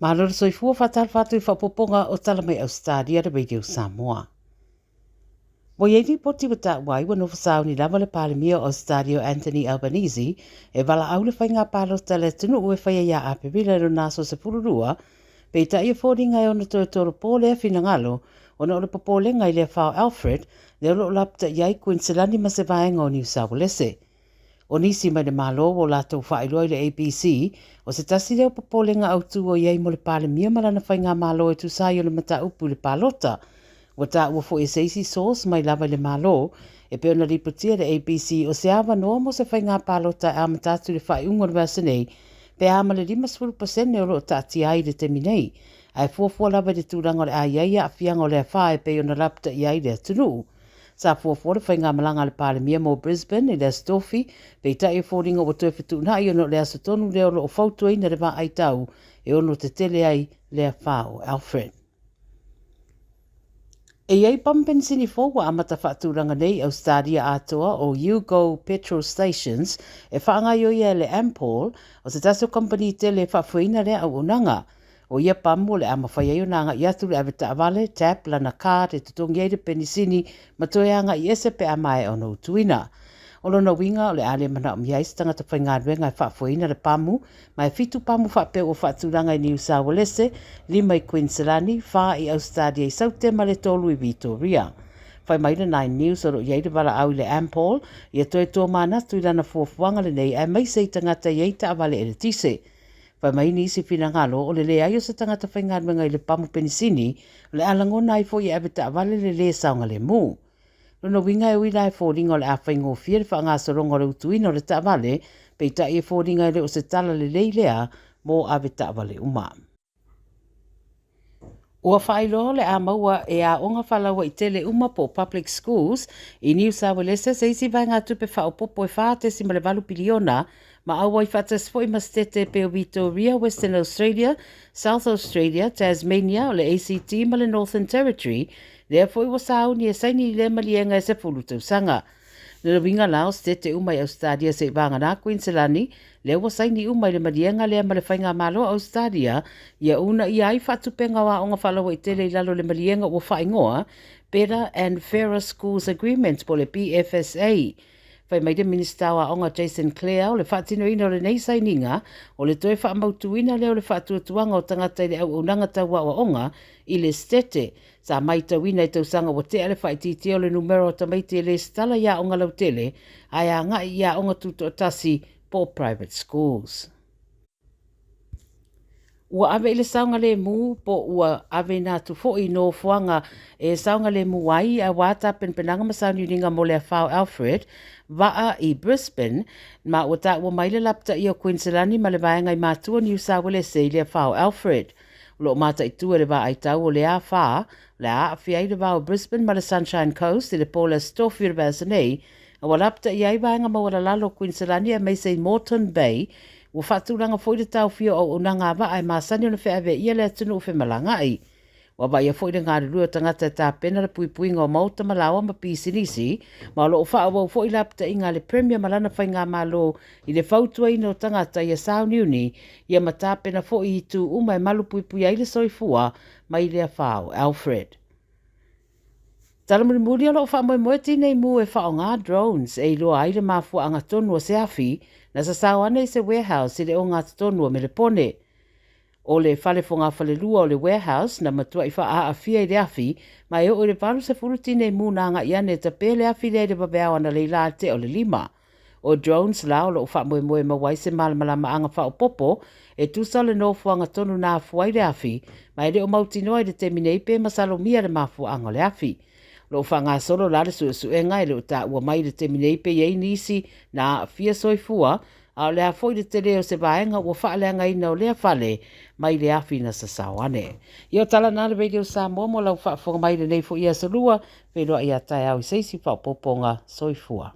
Malo le soifua faatalofa atu i faaopoopoga o Tala Mai Ausetalia le Radio Samoa. Ua i ai lipoti ua taua ai ua nofo sauni lava le Palemia o Ausetalia o Anthony Albanese e valaau le faiga palota a le atunuu e faia ia Aperila i lona aso 12, peitai e foliga e ono toe tolopo lea finagalo ona o le popolega i le afa o Alfred lea o lo o lapataia ai Kuiniselani ma se vaega o Niu Saualese. O nisi mai le Malo ua latou faailoa i le ABC, o se tasi lea o popolega autu o i ai mo le Palemia ma lana faigamalo e tusa ai o le mataupu i le palota. Ua taua foi e se isi source mai lava i le Malo, e pei ona lipotia e le ABC o se avanoa mo se faiga palota e amata atu i le faaiuga o le vaiaso nei, pe a ma le 50% o lo o taatia ai i le taimi nei, ae fuafua lava i le tulaga o le a i ai aafiaga o le afa e pei ona lapataia ai le atunuu. Sa fuafua le faigamalaga a le Palemia mo Brisbane i le Aso Tofi, peitai e foliga ua toe fetuunai ona o le aso tonu lea o lo o fautuaina le vaai tau e ono tetele ai le afa o Alfred. E i ai pamu penisini fou ua amata faatulaga nei i Ausetalia atoa o U-Go Petrol Stations e faagaioia e le Ampol, o se tasi o kamupani tele e faafoeina lea auaunaga. O ia pamu o le a mafai ai ona agai atu le avetaavale, tap, lana card e totogi ai le penisini ma toe agai ese pe a maea ona utuina. O lona uiga o le a le manaomia ai se tagata faigaluega e faafoeina le pamu, ma e fitu pamu faapea ua faatulaga i Niu Saualese, lima i Kuiniselani, fa i Ausetalia i Saute ma le tolu i Vitoria. Fai mai le Nine News o lo o i ai le valaau i le Ampol ia toe tomanatu i lana fuafuaga lenei aemaise i tagata e i ai taavale eletise. Fai mai nisi finagalo o le leai o se tagata faigaluega i le pamu penisini, o le a lagona ai foi e avetaavale le lē saogalemu. Lona uiga e ui la e foliga o le a faigofie le faagasologa o le utuina o le taavale, peitai e foliga e le o se tala lelei lea mo avetaavale uma. Ua faailoa o le a maua e aoga faalauaitele uma po o public schools i Niu Sauelese se isi vaegatupe faaopoopo e $4.8 piliona ma auai faatasi foi ma setete e pei o Vitoria, Western Australia, South Australia, Tasmania, o le ACT ma le Northern Territory, lea foi ua sauni e saini i lea maliega e 10 tausaga. Le uiga la o setete uma i Ausetalia se'i vagana Kuiniselani, lea ua saini uma i le maliega lea ma le Faigamalo a Ausetalia, ia uunaia ai faatupenga o aoga faalauaitele i lalo o le maliega ua faaigoa Better and Fairer Schools Agreement po o le BFSA. Fai mai le Minisita o Aoga Jason Clare o le faatinoina o lenei sainiga o le toe faamautuina lea o le faatuatuaga o tagata i le auaunaga tau aoaoga i le setete Sa maitauina i tausaga ua tea le faaitiitia o le numera o tamaiti e lesitala i aoga lautele ae agai i aoga tutoatasi po o private schools. Ua ave i le saogalemu po ua aveina atu foi i nofoaga e saogalemu ai aua tapenapenaga ma sauniuniga mo le afa o Alfred vaa i Brisbane ma ua taua mai le lapataia o Kuiniselani ma le vaega i Matua Niu Sauelese i le afa o Alfred. O lo o mataitu e le vaai tau o le A4, o le a aafia ai le va o Brisbane ma le Sunshine Coast i le po o le Aso Tofi o le vaiaso nei, a ua lapataia ai vaega maualalalo o Kuiniselani aemaise i Moreton Bay. Ua faatulaga foi le taofia o auaunaga a vaa e masani ona feaveaia le atunuu femalagaai. Ua vaaia foi le galulue o tagata e tapena le puipuiga o maota ma laoa ma pisinisi, ma o lo o faaauau foi lapataiga a le Premier ma lana faigamalo i le fautuaina o tagata ia sauniuni ia ma tapena foi i itu uma e malupuipuia ai le soifua mai le afa o Alfred. Tala mulimuli o lo o faamoemoe tinei mu e faaaoga drones e iloa ai le mafuaaga tonu o se afi na sasao ane i se warehouse i le ogatotonu o Melepone. O le fale fogafalelua o le warehouse na matuai faaaafia i le afi ma e oo i le 80 tinei mu na agai ane e tape le afi lea i le vaveao analeila a tea o le lima. O drones la o lo o faamoemoe e maua ai se malamalamaaga faaopoopo e tusa o le nofoaga tonu na afua ai le afi ma e le o mautinoa i le taimi nei pe masalomia le mafuaaga o le afi. O lo o faagasolo la le suesuega e le o taua mai i le taimi nei pe i ai nisi na aafia soifua a o le a foi le tele o se vaega ua faaleagaina o lea fale mai le afi na sasao ane. Ia o tala na le Radio Samoa mo lau faafofoga mai i lenei foi aso lua, feiloai a taeao i se isi faaopoopoga. Soifua.